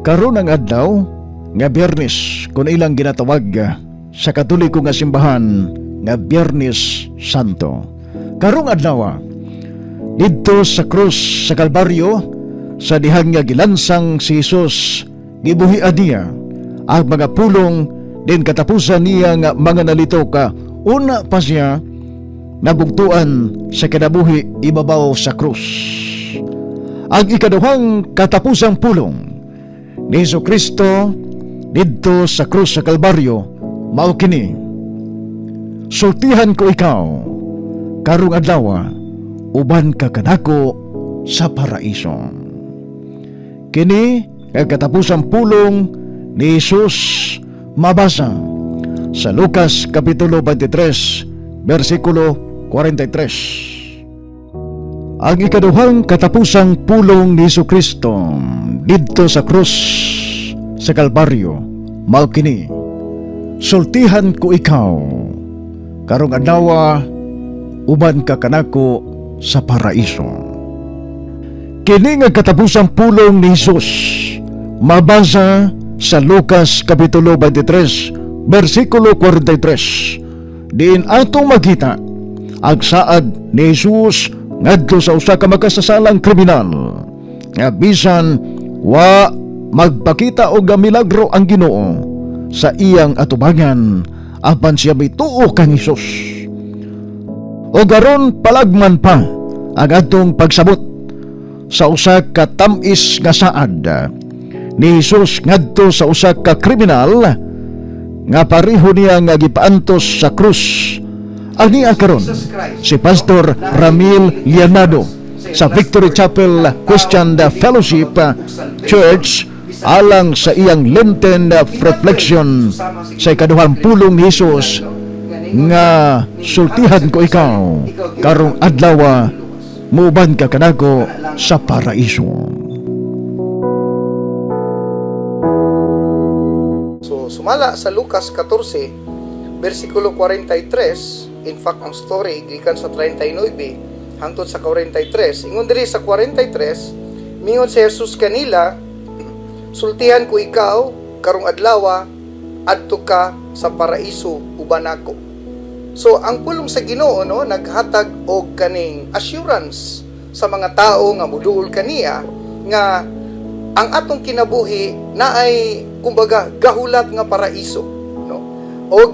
Karon ang adlaw nga Biyernes, kung ilang ginatawag sa Katoliko nga simbahan nga Biyernes Santo. Karong adlaw, didto sa krus sa Kalbaryo, sa dihang nga gilansang si Jesus, gibuhi niya ang mga pulong din katapusan niya nga mga nalito ka una pa siya nabugtuan sa kinabuhi ibabaw sa krus. Ang ikaduhang katapusang pulong ni Hesus Kristo didto sa krus sa Kalbaryo mao kini: "Sultihan ko ikaw, karong adlaw uban ka kanako sa paraiso." Kini kay katapusang pulong ni Jesus mabasa sa Lucas Kapitulo 23 versikulo 43. Ang ikaduhang katapusang pulong ni Hesus Kristo didto sa krus sa Kalbaryo mao kini: "Sultihan ko ikaw, karong adlaw uban ka kanako sa paraiso." Kini nga katapusang pulong ni Jesus mabasa sa Lucas Kapitulo 23 versikulo 43, diin atong makita ang saad ni Jesus ngadto sa usa ka makasasalang kriminal nga bisan wa magpakita og milagro ang Ginoo sa iyang atubangan, apan siya mituo kang Hesus. O garon palagman pa ang atong pagsabot sa usa ka tam-is nga saad ni Jesus ngadto sa usa ka kriminal nga pareho niya nga gipaantos sa krus. Ani karon si Pastor Ramil Lianado sa Victory Chapel Christian Fellowship Church alang sa iyang Lenten reflection sa ikaduhang pulong ni Jesus nga "Sultihan ko ikaw, karong adlaw muuban ka kanako sa paraiso." So, sumala sa Lucas 14, versikulo 43, in fact, ang story gikan sa 39 hangtod sa 43. Ingon diri sa 43, mingon si Jesus kanila, "Sultihan ko ikaw, karong adlaw adto ka sa paraiso uban nako." So, ang pulong sa Ginoo, no, naghatag og kaning assurance sa mga tao nga muduol kaniya nga ang atong kinabuhi na ay kumbaga gahulat nga paraiso, no? Og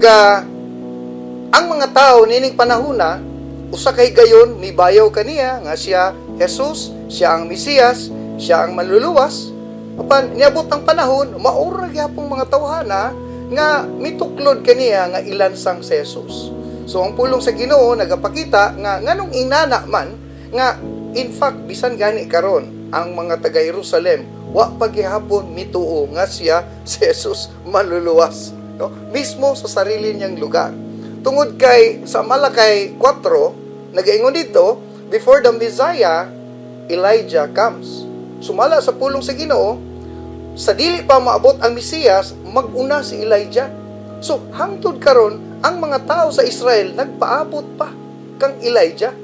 ang mga tao nining panahona, usa kay gayon mibayaw kaniya nga siya Jesus, siya ang Mesiyas, siya ang manluluwas. Apan niabot ang panahon, maura gyapong mga tawhana nga mituklod kaniya nga ilansang si Jesus. So ang pulong sa Ginoo nagapakita nga nganong inana man nga in fact bisan gani karon ang mga taga Jerusalem wa paghihapon mituo nga siya si Jesus manluluwas, no, mismo sa sarili niyang lugar, tungod kay sa Malakay 4 nagaingon dito, before the Messiah Elijah comes. Sumala sa pulong sa Ginoo, sa dili pa maabot ang Mesiyas, mag-una si Elijah. So hangtod karon ang mga tao sa Israel nagpaabot pa kang Elijah.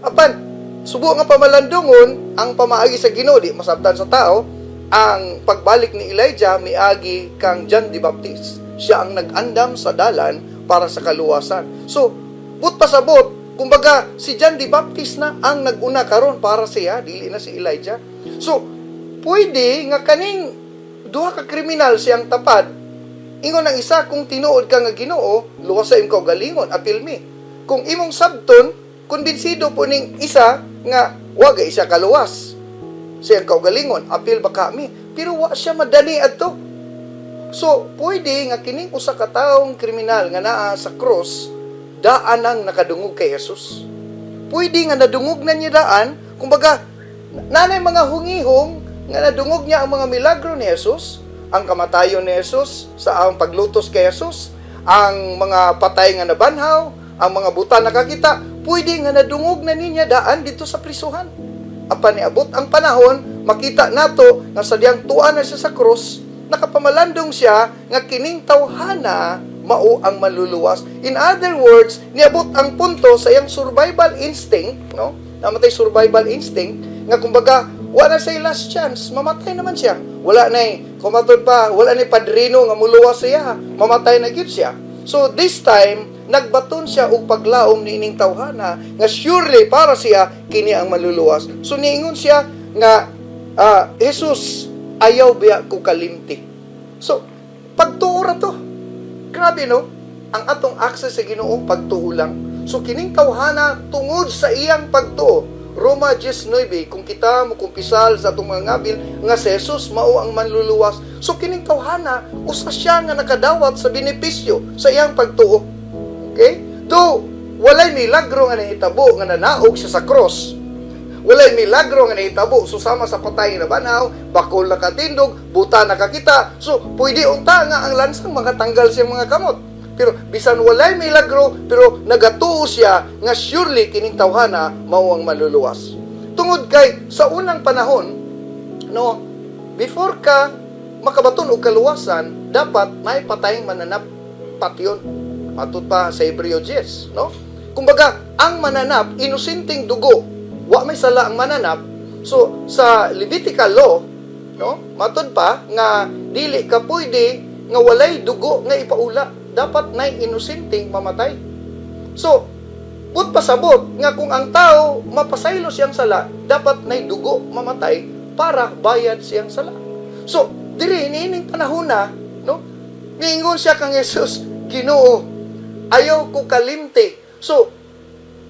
Apan subo nga pamalandungon ang pamaagi sa Ginoo, di masabtan sa tao. Ang pagbalik ni Elijah miagi kang John the Baptist. Siya ang nag-andam sa dalan para sa kaluwasan. So but pasabot, kumbaga si John the Baptist na ang nag-una karon para siya, dili na si Elijah. So pwede nga kaning duha ka kriminal siyang tapad, ingon ang isa, "Kung tinuod ka nga Ginoo, luwasa imong kaugalingon, apil mi." Kung imong sabton, kumbinsido po ning isa nga wa ga isa kaluwas siyang kaugalingon, apil ba kami? Pero wa siya madani adto. So pwede nga kining usa ka taong kriminal nga naa sa cross daan ang nakadungog kay Jesus. Pwede nga nadungog na niya daan, kumbaga nanay mga hungihong nga nadungog niya ang mga milagro ni Jesus, ang kamatayon ni Jesus, sa ang paglutos kay Jesus, ang mga patay nga nabanhaw, ang mga buta nakakita. Pwede nga nadungog na niya daan dito sa prisuhan. Apan niabot ang panahon, makita nato nga sa diyang tuan na siya sa krus, nakapamalandong siya nga kining tawhana mao ang manluluwas. In other words, niabot ang punto sa iyang survival instinct, no? Namatay survival instinct nga kumbaga wala siya last chance, mamatay naman siya. Wala na eh, kumatod pa, wala na padrino nga muluwas siya, mamatay na gyud siya. So this time, nagbaton siya og paglaom ni ining tawhana nga surely para siya kini ang maluluwas. So niingon siya nga, "Jesus, ayaw biya ko kalimti." So pagtuo ra to. Grabe, no? Ang atong access sa Ginoo, pagtuo lang. So kining tawhana, tungod sa iyang pagtuo, Roma 10:9, kung kita mokumpisal sa atong mga ngabil nga si Jesus mao ang manluluwas. So kining tawhana, usa siya nga nakadawat sa benepisyo sa iyang pagtuo. Okay? Do walay milagro nga nahitabo nga nanaog siya sa cross. Walay milagro nga nahitabo susama sa patay na banhaw, bakol na katindog, buta nakakita. So pwede unta nga ang lansang makatanggal siyang mga kamot. Pero bisan walay milagro, pero nagatuo siya nga surely kining tawhana mao ang maluluwas. Tungod kay sa unang panahon, no, before ka makabaton og kaluwasan, dapat may patayng mananap patyon. Matud pa sa Hebreo 10, no? Kumbaga, ang mananap, inosenteng dugo. Wa may sala ang mananap. So, sa Levitical law, no, matud pa nga dili ka pwede nga walay dugo nga ipaula. Dapat nay inosenteng mamatay. So, but pasabot nga kung ang tao mapasaylo siyang sala, dapat nay dugo mamatay para bayad siyang sala. So, diri niining panahon na, no? Niingon siya kang Jesus, "Ginoo, ayaw ko kalimti." So,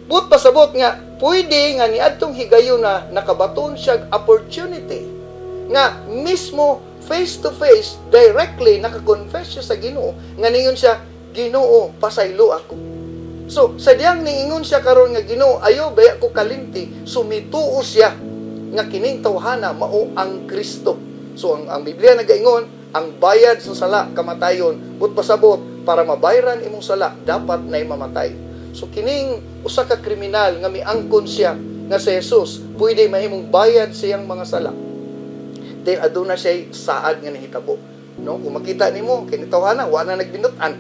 but pasabot nga pwede nga niadtong higayon na nakabaton siya opportunity nga mismo face to face, directly nakakonfess siya sa Ginoo nga ningon siya, "Ginoo, pasaylo ako." So sa diyang niingon siya karon nga, "Ginoo, ayo baya ko kalimti," sumituo siya nga kining tawhana mao ang Kristo. So ang Biblia nagaingon, ang bayad sa sala kamatayon, but pasabot, para mabayran imong sala, dapat nay mamatay. So kining usa ka kriminal nga miangkon siya nga si Jesus pwede mahimong bayad siyang mga sala. Then aduna siya saad nga nahitabo. No, kung makita nimo kini tawhana, wa na nagbinut-an.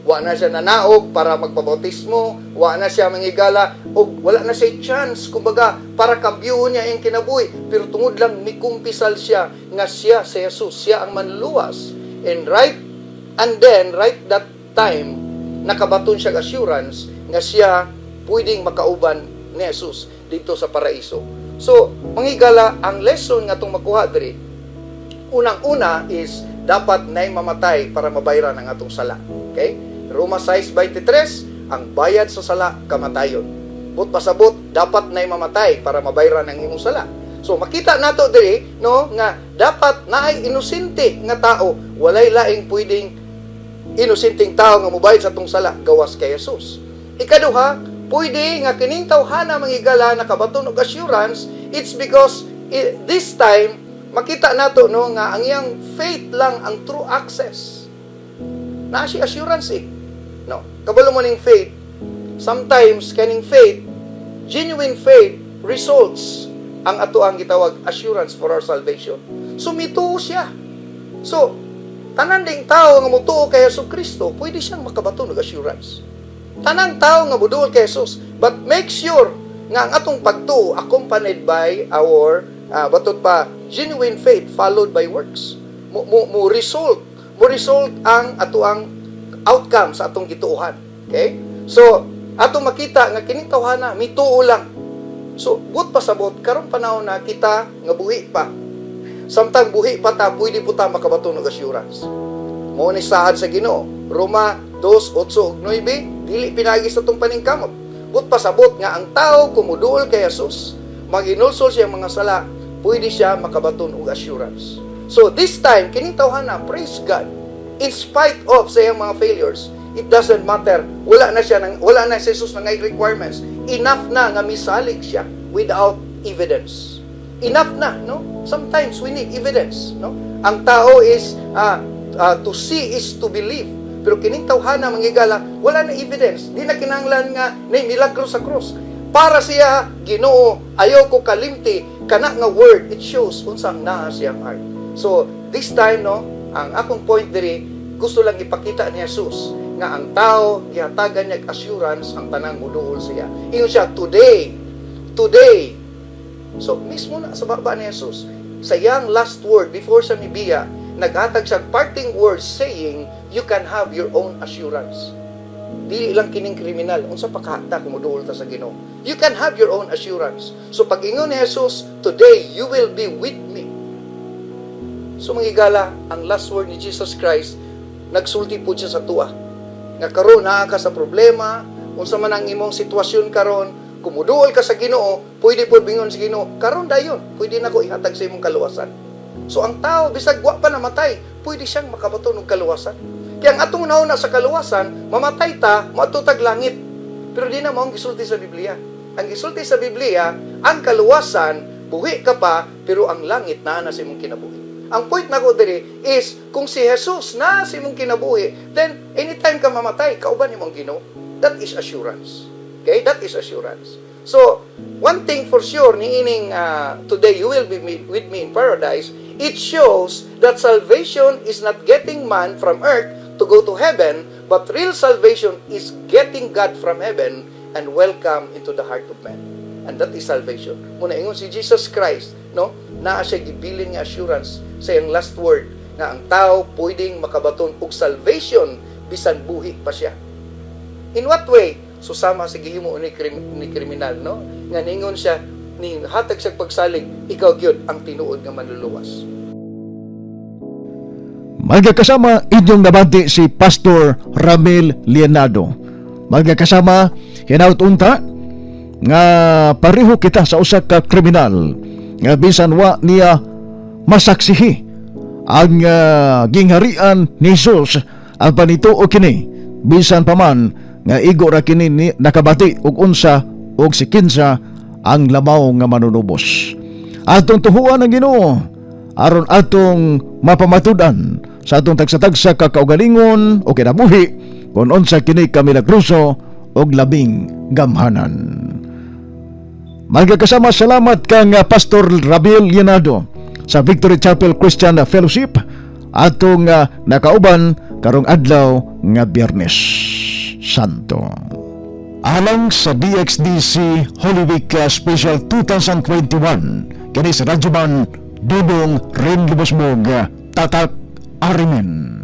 Wa na siya nanaog para magpabautismo, wa na siya mangigala og wala na siya chance kumbaga para kambyuhon niya ang kinabuhi. Pero tungod lang mikumpisal siya nga siya si Jesus, siya ang manluluwas. And then right that time, nakabaton siya og assurance nga siya pwedeng makauban ni Jesus dito sa paraiso. So, mangigala, ang lesson nga itong makuha diri, unang-una is dapat nay mamatay para mabayran ang atong sala. Okay? Roma 6:23, ang bayad sa sala kamatayon. But pasabot, dapat nay mamatay para mabayran ang imong sala. So makita nato diri, no, nga dapat naay inosente nga tao, walay laing pwedeng inosenteng tao nga mobayad sa atong sala gawas kay Jesus. Ikaduha, pwede nga kining tawhana, mangigala, nakabaton og assurance, it's because this time makita nato, no, nga ang iyang faith lang ang true access. Naa siya assurance eh. No, kabalo mo ning faith. Sometimes kaning faith, genuine faith results ang ato ang gitawag assurance for our salvation. So mituo siya. So tanan ding tao nga motuo kay Hesus Kristo, pwede siyang makabaton og assurance. Tanang tao nga moduol kay Jesus, but make sure nga ang atong pagtuo accompanied by our batot pa genuine faith followed by works. Mo result ang atoang outcome sa atong gituohan. Okay? So, atong makita nga kining tawhana mituo lang. So, but pasabot, karong panahon na kita nga buhi pa. Samtang buhi pa ta, pwede po ta makabaton og assurance. Mao ni saad sa Ginoo. Roma 2:8 ug 9, dili pinagi sa atong paningkamot. But pasabot nga ang tao kung muduol kay Jesus, maginulsol siya mga sala, pwede siya makabaton og assurance. So this time, kining tawhana, praise God, in spite of sa iyang mga failures, it doesn't matter. Wala na si Jesus nang requirements. Enough na nga misalig siya without evidence. Enough na, no? Sometimes we need evidence, no? Ang tao is to see is to believe. Pero kining tawhana, mangigala, wala na evidence. Di na kinahanglan nga nay milagro sa cross. Para siya, "Ginoo, ayaw ko kalimti," kana nga word, it shows unsang naa siyang heart. So, this time, no, ang akong point diri, gusto lang ipakita ni Jesus nga ang tao gihatagan niya og assurance ang tanang muduol siya. Ingon siya, "Today, today, So, mismo na sa baba ni Jesus, sa iyang last word before sa mibiya, naghatag siya parting words saying, "You can have your own assurance." Dili lang kining kriminal, unsa pa kahata kung moduol ta sa Ginoo. You can have your own assurance. So pag ingon ni Jesus, "Today you will be with me." So mga higala, ang last word ni Jesus Christ, nagsulti po siya sa atoa. Nga karon naa ka sa problema, unsa man ang imong sitwasyon karon, kung muduol ka sa Ginoo, pwede po bingon sa Ginoo, "Karon dayon, pwede na ko ihatag sa imong kaluwasan." So ang tao bisag wa pa namatay, pwede siyang makabaton og kaluwasan. Kaya ang atong nauna sa kaluwasan, mamatay ta, moadto tag langit. Pero di na mao ang gisulti sa Biblia. Ang gisulti sa Biblia, ang kaluwasan, buhi ka pa, pero ang langit naa na sa imong kinabuhi. Ang point nako diri is, kung si Jesus na sa imong kinabuhi, then anytime ka mamatay, kauban nimo ang Ginoo. That is assurance. Okay? That is assurance. So, one thing for sure, niining "Today you will be with me in paradise," it shows that salvation is not getting man from earth to go to heaven, but real salvation is getting God from heaven and welcome into the heart of man. And that is salvation. Mao na ingon si Jesus Christ, no? Naa siya gibilin nga assurance sa iyang last word nga ang tao pwedeng makabaton og salvation bisan buhi pa siya. In what way? So sama sa gihimo ni kriminal, no? Nga ningon siya, ni hatag siya pagsalig, "Ikaw gyud ang tinuod nga manluluwas." Magkakasama, inyong nabati si Pastor Ramil Leonardo. Magkakasama, hinaut unta nga pareho kita sa usa ka kriminal nga bisan wa niya masaksihi ang gingharian ni Jesus, ang panituo kini bisan pa man nga igo ra kini ni, nakabati og unsa og si kinsa ang lamaw nga manunubos. Atong tuhuan ang Ginoo aron atong mapamatud-an sa atong tagsa-tagsa ka kaugalingon o kinabuhi kung unsa kini ka milagroso og labing gamhanan. Magkakasama, salamat kang Pastor Rabil Leonardo sa Victory Chapel Christian Fellowship atong nakauban karong adlaw nga Biyernes Santo. Alang sa DXDC Holy Week Special 2021, kini sa Radyoman Dudong Ren Lubosbog, Tatak Arimen.